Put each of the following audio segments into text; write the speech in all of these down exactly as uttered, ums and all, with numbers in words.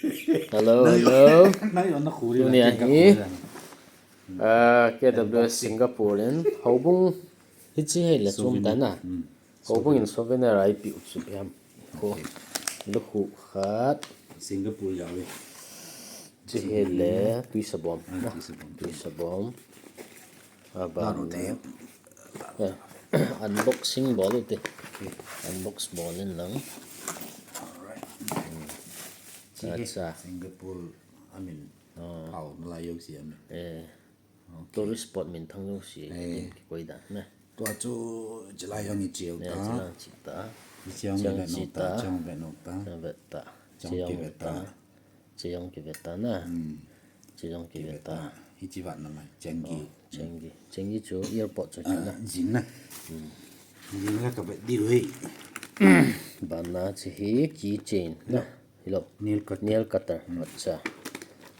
Hello, hello. Nai on na khuri la. Tunia hi, ah, K W S Singapore in houbung hichi hei le chom ta na. Houbung in souvenir ai pi u chu biam. Ko. Lukhu khat. Singapore ya ve. Chi hei le tui sabom. Ah, tui sabom. Tui sabom. Aban. Eh, unboxing bol u te. Unbox bol in lang. Alright. Acha. Singapore, I mean, oh, how, Malay yo si, I mean. Eh. Okay. Tourist spot minthang jouse, eh, kikoi dan, na. Tua chu chilai jong i cheu ta. Chilai chi ta. I cheu ve no ta, cheu ve no ta. Cheu ve ta. Cheu ve ta. Cheu ve ta na. Hmm. Cheu ve ta. Hichi vat na mai, Changi. Oh, Changi. Changi chu airport chu na. Jing na. Hmm. Jing la ka vet diu hi. Bana chi hi keychain na. Hilou. Nail cutter. Nail cutter. Hmm. Acha.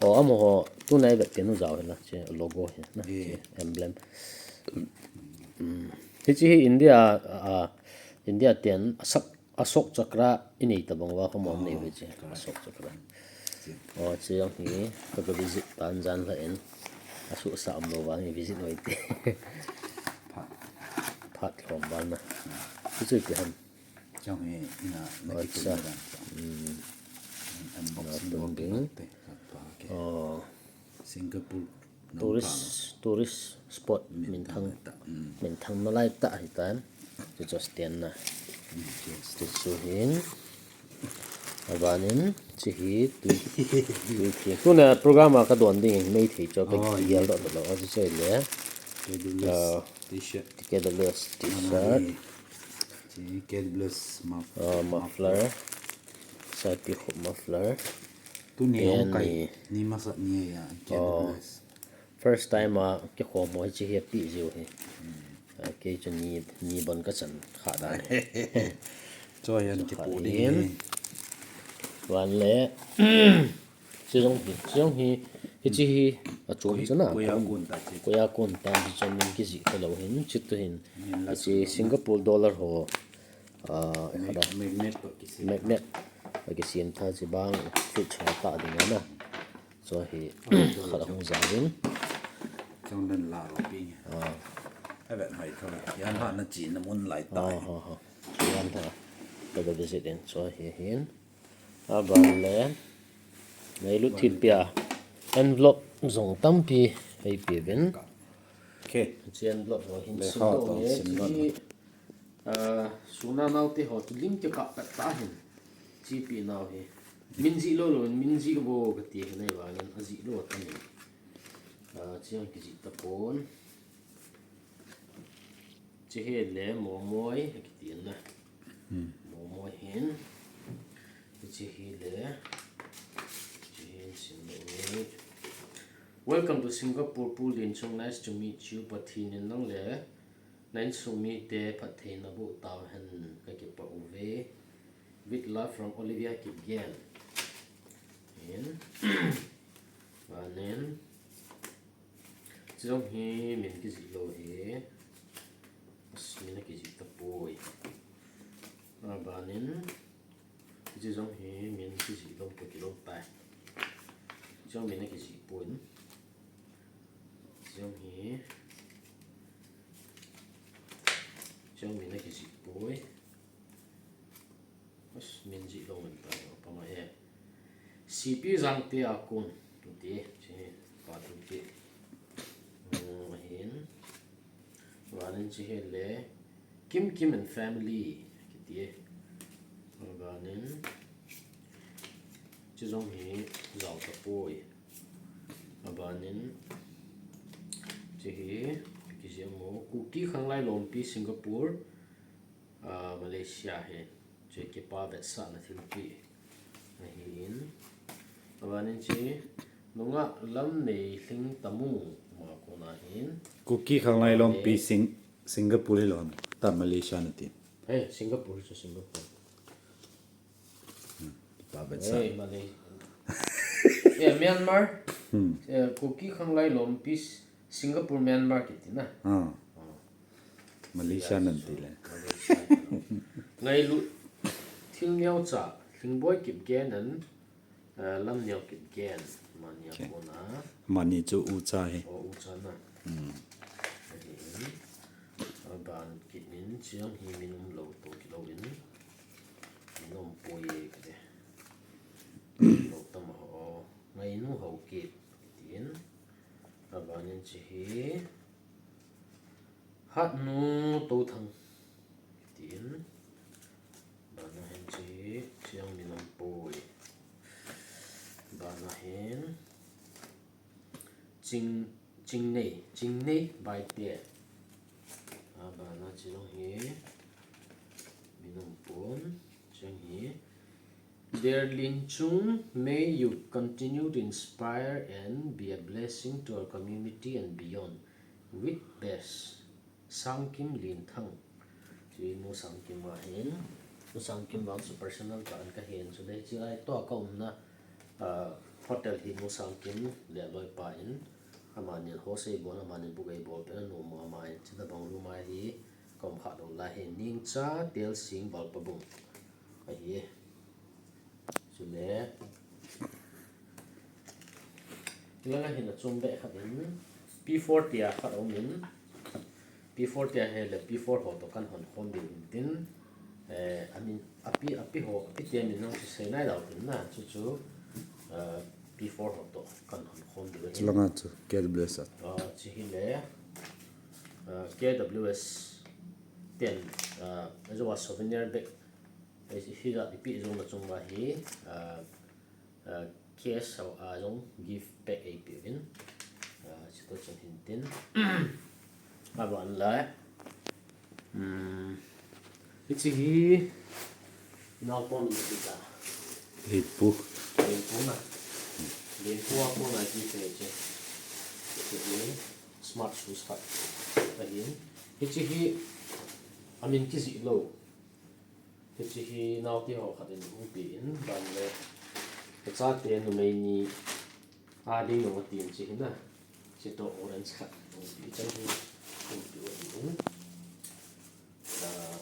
Oh, amaho, tunai vet penu jao hila, che logo hi, na, eh, che emblem. Hmm. Hichi hi India, ah, India ten asak, Ashok Chakra inei tabang va, khomo nei ve che. Ashok Chakra. Oh, che jong hi, ka visit tan jan la in. Asu sa am lo vang, visit noi te. Phat. Phat khom bal na. Hichu ti ham. Chang hi, ina, na ki tu dan. Hmm. Unboxing bol ding. Te, apa ke. Oh. Singapore. Tourist, tourist spot minthang, minthang nalai ta hi tan. Chu chu stand na. Hmm, yes. Chu chu hin. Abanin, chi hi, tu, tu, tu. Tuna program a ka don ding, mei thei cho ka, oh, kial dot lo, achu chu le. K W S, ah, T-shirt. K W S T-shirt. Chi K W S muff-, ah, muffler. Muffler. Saipi khup muffler. Tuni hung kai, ni masa ni ya, oh, K W S. First time a kikhom ho hichi hi api jiu hi. Hmm. Ah, kei chu ni, ni bon ka chan kha dan hi. Cho hian kipu ding hi. Van le. Chi jong hi, chi jong hi, hichi hi, achom chu na. Koya kun ta chi. Koya kun ta chi chu min kijih ta lo hin, chi tu hin. Hichi Singapore dollar ho, ah, magnet to kisem. Magnet. Kisem ta chi bang, fridge ha ta ding na. Chu hi, khat a hung jal in. Chang den la lo pi nge. Ah. Avet mai tho. Yan ha na chi na mun lai ta. Ah, ha, ha. Yan ha. Ka ga visit in. Chu hi hin. Aban le. Nei lut thil pia. Envelope jong tampi ei pe vin. Okay. Chi envelope ho hin le sim ha lo to nge sim lo. Chi, ah, suna nau te ho chu lim kikah pet ta hin. Chi pi nau hi. Min jih lo lo, min jih vo ka ti hi nei vangin a jih lo ta ni. Ah, chi ang kijih ta pon. Chi hi le momoi, a kiti na. Hmm. Momoi hin. Chi hi le. Chi hin sin lo ni. Welcome to Singapore, Pu Lianchung. Nice to meet you. Pathen in nang le na insung mite phattheina boh tau hen, ka kipah uve. With love from Olivia Kipgen. In. Aban in. Chi jong hi min kijih lo hi. As, min a kijih ta poi. Aban in. Chi jong hi min kijih lo, ka kilom tai. Chi jong min a kijih pon. Chi jong hi. Chi jong min a kijih poi. As, min jih lo ngan ta, pa ma e. C P Jangte a kon, ti, chi, pa tu ti. Hmm, ahin. Vanin chi hi le, Kim Kim and Family, kiti. Vanin, chi jong hi, jao ta poi. Abanin, chi hi, kijih mo, Kuki Khanglai Lompi, Singapore, ah, Malaysia hi, chu kipa vetsahna thilpi ahin. Abanin chi, nunga lam nei hling tamu ma kona hin. Kuki Khanglai Lompi Sing-, Singapore hi lom, ta Malaysia na ti. Eh, Singapore chu Singapore. Hmm, kipa vetsah. Eh, Malay-, eh, Myanmar. Hmm. Eh, Kuki Khanglai Lompi Singapore, Myanmar kiti na. Ah. Ah. Malaysia nan ti le. Malaysia. Ngailut thil neocha, Hlingboi Kipgen and Lamneo Kipgen, amani a kona. Amani chu ucha hi. O, ucha na. Ahin, aban kit in, chiang hi min umlou toh kilou in, min umpoi e kati. Lou tam ho, Ngainu Haokip, tin. Aban in chi hi, Hatnu Touthang, tin. Bana hin chi, chiang min umpoi. Bana hin, Ching, Chingnei, Chingnei Baite. Abana chi jong hi, min umpon, chiang hi. Dear Lin Chung, may you continue to inspire and be a blessing to our community and beyond. With best, Sangkim Linthang. Chi Nu Sangkim ahin, Nu Sangkim vang chu personal tah in kahin, chule chilai toh a ka umna, ah, hotel hi Nu Sangkim le aloipa in, amanin host eibol, amanin book eibol pen anom u, ama in, chutabang room a hi ka um kha lou lai hi, Ningcha Telsing Valpabung ahi. Chule, hilanga hin achom beh khat in, P four tia khat aumin, P four tia hile P four ho toh kan hon khom diu hintin, eh, amin, api, api ho, api tia min nang chu sei nai lou tin na, chu chu, eh, P four ho toh kan hon khom diu ahin. Chulanga chu K W S a. Ah, chi hile, ah, K W S ten, ah, ajo a souvenir bag, eh, hijat ipi jong na chunga hi, ah, ah, case ho a jong gift bag eipeh uvin, ah, chutoh chun hintin. Aban lai. Hmm. Hiche hi, naopa min ipi ta? Lenpu. Lenpu na. Lenpu a kona ipi ti chu. Hiche hi smart shoes khat ahin. Hiche hi amin kijih lou. Hiche hi naote ho khat in hung pe in, ban le, kachate numei ni a ding jong atin, hiche hi na. Hiche toh orange khat hung pe, hiche hi hung pe u ahi in. Ah,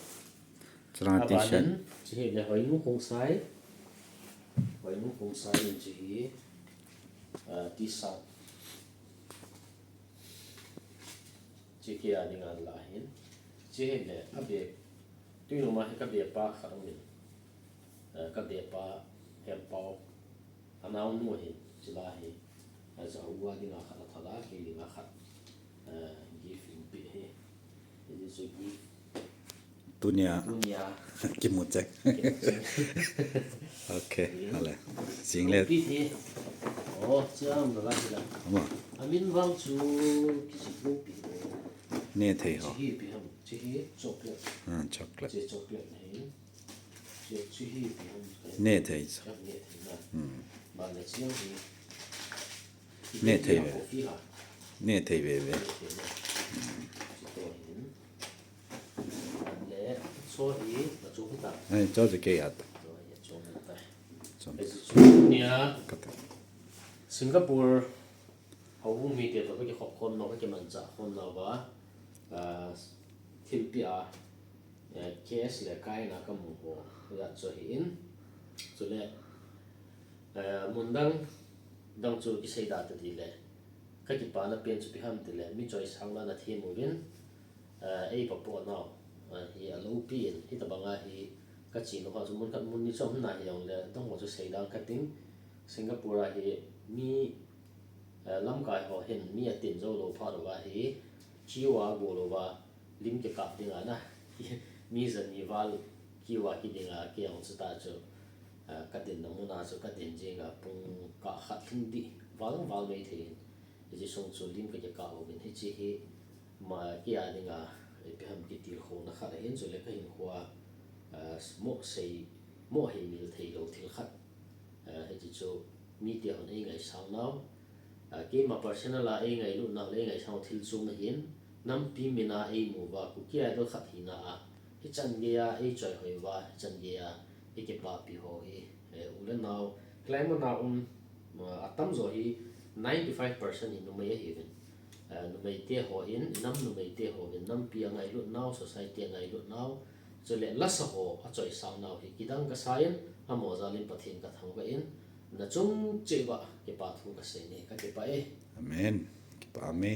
chulanga aban in, hiche hi le Hoinu Khongsai. Hoinu Khongsai in hiche hi, ah, T-shirt. Hiche kei a dinga la hin. Hiche hi le, abe, tui noma hi kabe pa khat aumin. Eh, kabe pa, Hempao, anaonu ahin, chule hi, eh, ajah u a dinga khat athal a, kei dinga khat, eh, gift in pe hi. Hiche chu gift. Tunia. Tunia. Kimu cheng. Kimu cheng. Ok, ale. Jing le. Pi hi. Oh, chiam la la la. Ama. Amin vang chu kijih lou pi. Nethei ho. Hiche hi ipi ham, hiche hi chocolate. Ah, chocolate. Hiche chocolate ahi. Hiche, hiche hi ipi ham. Nethei chu. Nethei na. Hmm. Ba le chiang hi. Nethei ve. Coffee ha. Nethei ve ve. Nethei na. Hiche toh hin. Le, cho hi, achom ta. Ai, cho chu kei a ta. Cho hi achom ta. Chom. Hiche chu nia. Ka ta. Singapore houbung mite toh kakikhop khom nau, kakimanchah khom nauva, ah, thilpeh a, eh, case le kaina kamu ho, hijat chu ahin. Chule, eh, mun dang dang chu kisei da ta tile, kakipana pen chu ipi ham tile, mi choisang la nathem uvin, eh, eipohpoh nau, eh, hi aloupi in, hitabanga hi kache nau ho chu mun khat mun ni chu aum na hijongle, adang ho chu seidang kating, Singapore a hi mi, eh, lamkai ho hin mi atin jou lou phat uva hi, queue a go louva, lim kikap dinga na, mi jani val queue a kidinga, kei jong chuta chu, eh, kadinna muna chu kadin jinga pung kah khat lhing ding val, val mai thei in. Hiche sung chu lim kakikap uvin, hiche hi ma kei a dinga, eh, ipi ham kitilkhouna khat ahin, chule kahinkhoa, ah, moh sei, moh heimil theilou thil khat. Ah, hiche chu mite hon eingaisang nau. Ah, keima personal a eingailut nau le eingaisang thil chom ahin, nampi mina eimu uva, Kuki Idol khat hina a, hichan geiya eichoihoi uva, hichan geiya eikipapi ho hi, eh, u le nau, hilai muna um, ah, atamjo hi ninety five percent hi numei ahiuvin. Ah, numeite hon, inam numeite hon, nampi angailut nau, society angailut nau, chule lasa ho achoisang nau hi kidang kasa in, amaho jal in Pathen kathangvah in, nachung cheh uva kipa thu kasei e, kakipah e. Amen. Kipah e.